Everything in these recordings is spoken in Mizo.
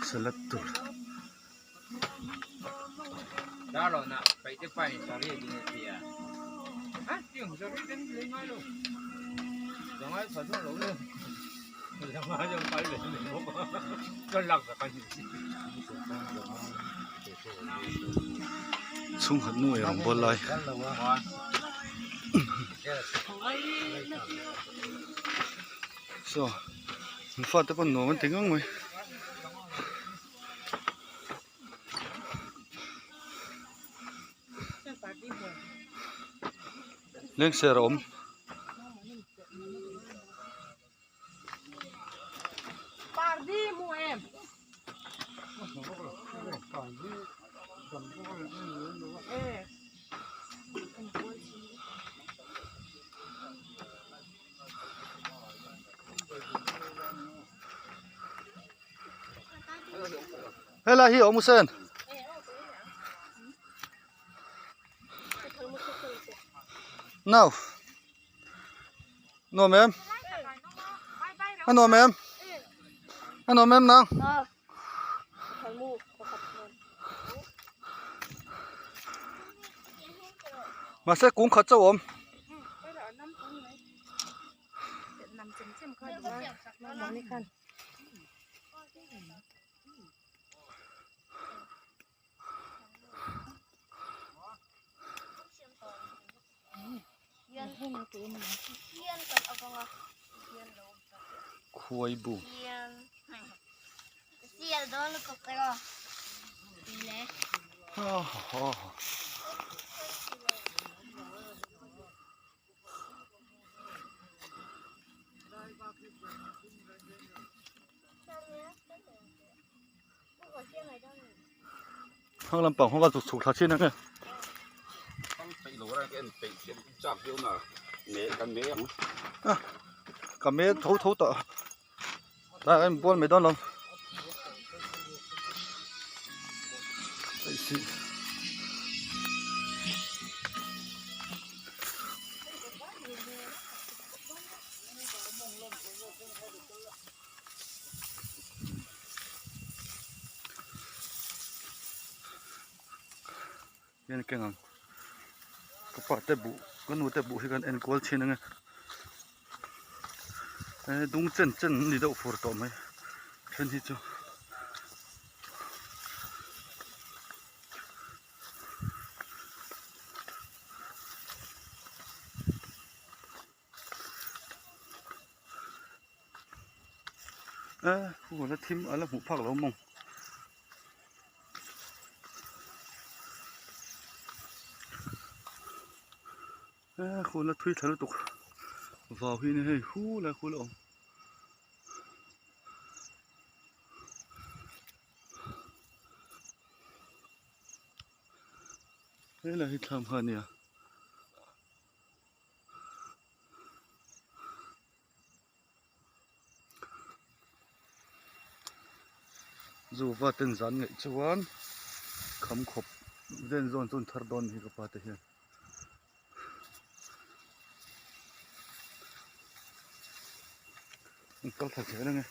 Salad tur. Chhungkhat nu ei rawng bawl lai. Saw an fate pawn nuam an ti ngang mai. Lengser a awm. Helai hi awm sen. Nau. Nuam em? A nuam em? A nuam em nang? Mahse kung khat chauh awm. Khuai bu. Hang lampang ho ka chhuk chhuk thla thin ang e. Ka me tho tho tawh tlaiah hian bual mai dawn lo. Hian keng ang ka pa te buh ka nu te buh hi kan en kual thin ang e eh dung chen chen an ni deuh fur tawh mai then hi chu. Khu la thim a la hmuh phak lo mawng khu la thui thla lutuk vau hi hei hu lai khu la awm. Helai hi thlam kha a nia. Zuva ten zan ngaih chuan kham khawp ven zawn chu an thar dawn hi ka pa te hian. An kal thla zel ange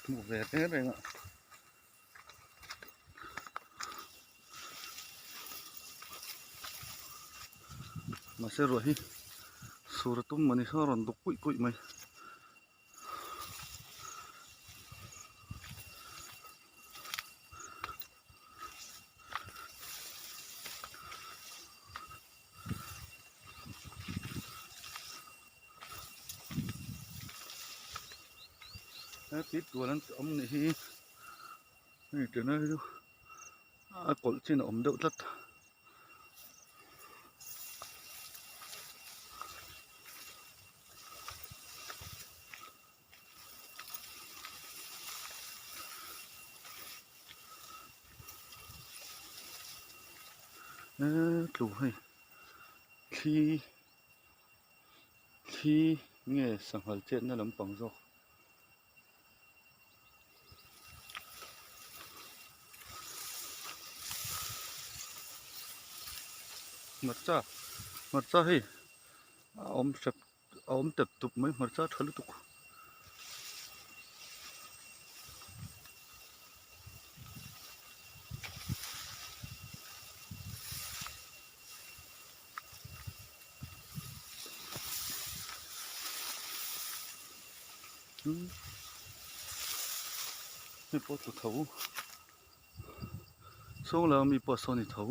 hmuh ve reng reng a. Mahse ruah hi sur a tum mawni sawn a rawn duk kuih kuih mai. He tui tual an awm nih hi hei tuna hi chu a kawlh chin a awm deuh tlat. Eee tlu hei thli. Thli nge sanghal chetna lampang zawk. Hmarcha hmarcha hei a awm hrep a awm tep tup mai hmarcha tha lutuk. Umm hei pawh tlu tho saw lai ami pawh saw ni tho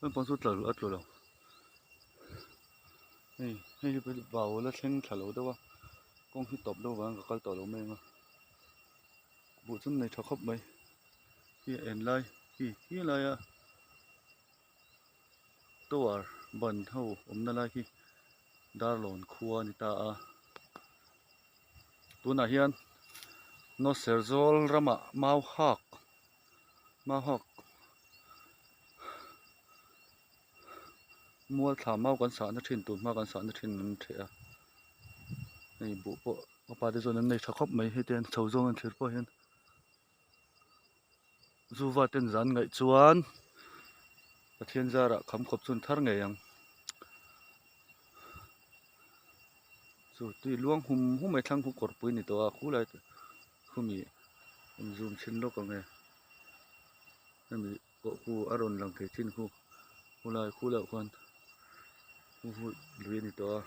naupang chu tla a tlu lo hei hei hi vau la thleng thla lo deuh a kawng hi tawp deuh vang ka kal tawh lo mai ang a buh chu nei tha khawp mai hi a en lai hi hi laia tower ban ho awmna lai hi Darlawn khua a ni ta a tunah hian Nawser zawl ramah mau hak mau hak mual thla mau kan sahna thin tun hma kan sahna thin an ṭheh a hei buh pawh ka pa te chuan an nei ṭha khawp mai heti an chho zawng an thlir pawh hian. Zuva ten zan ngaih chuan Pathian zarah kham khawp chu an thar ngei ang. Chu tui luang hum hum mai thlang khu kawrpui ni tawh a khulai khumi an zoom chhin lawk ang e. Hemi pawh khu a rawn lang thei chin khu khulai khulaiah khuan khu hu lui a ni tawh a.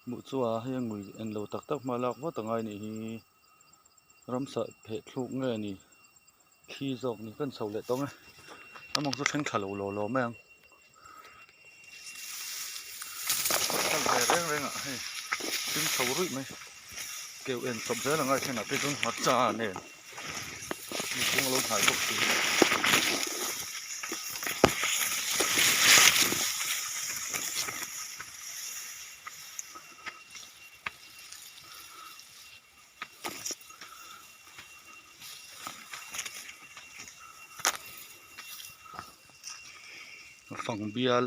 Hmuh chu a hei a ngui en lo tak tak hma lak vat a ngai nih hi ramsa pheh thluk nge ni thli zawk ni kan chho leh tawng e a mawng chu thleng thla lo law law mai ang kal ve reng reng ah hei thim chho ruih mai keu en chawp zel a ngai thenah te chuan hmarcha nen. Mihring alo hnai bawk si. Fang bial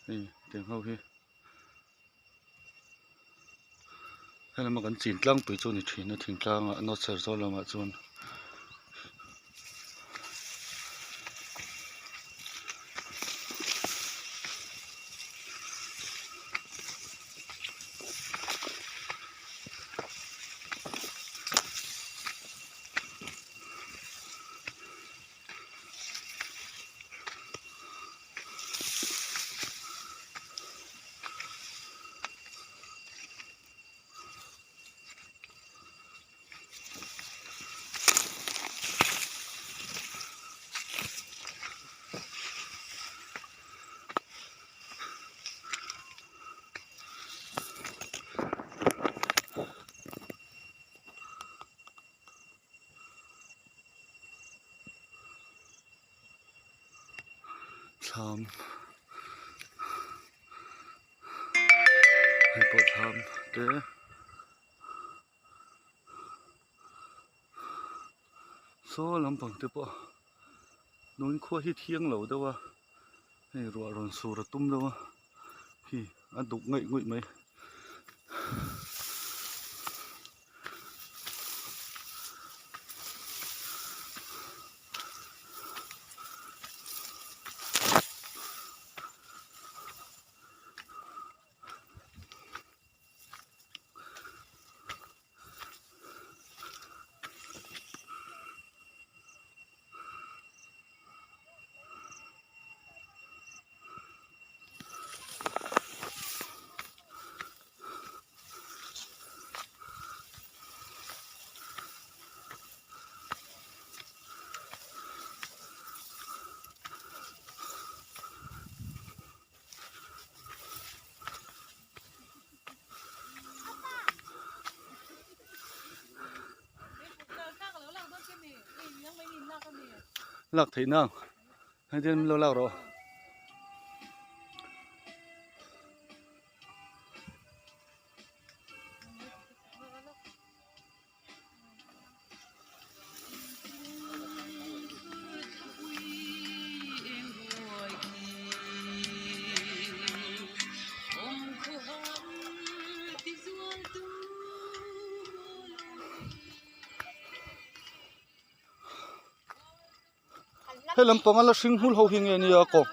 hei tiang ho hi. Helama kan chin tlangpui chu a ni thin a thingtlangah north Serzawl lamah chuan Thlam hei pawh thlam te saw lampang te pawh nung khua hi thiang lo deuh a hei ruah rawn sur a tum deuh a khi a duk ngaih ngawih mai. Lak theih nang hei te min lo lak rawh. He lampanga la hring hmul ho hi nge nia kawng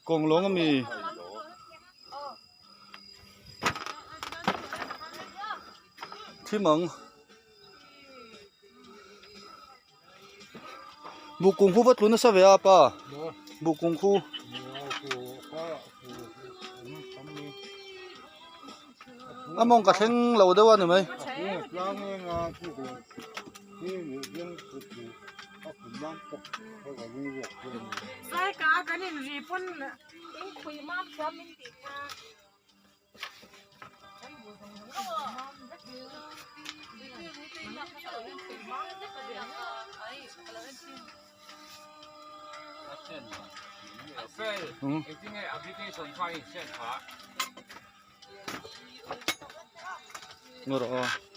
kawng lawng ami thim ang. Buh kung khu va tlu nasa ve a pa buh kung khu. A mawng ka thleng lo deuh a ni mai. Ngaw rawh aw.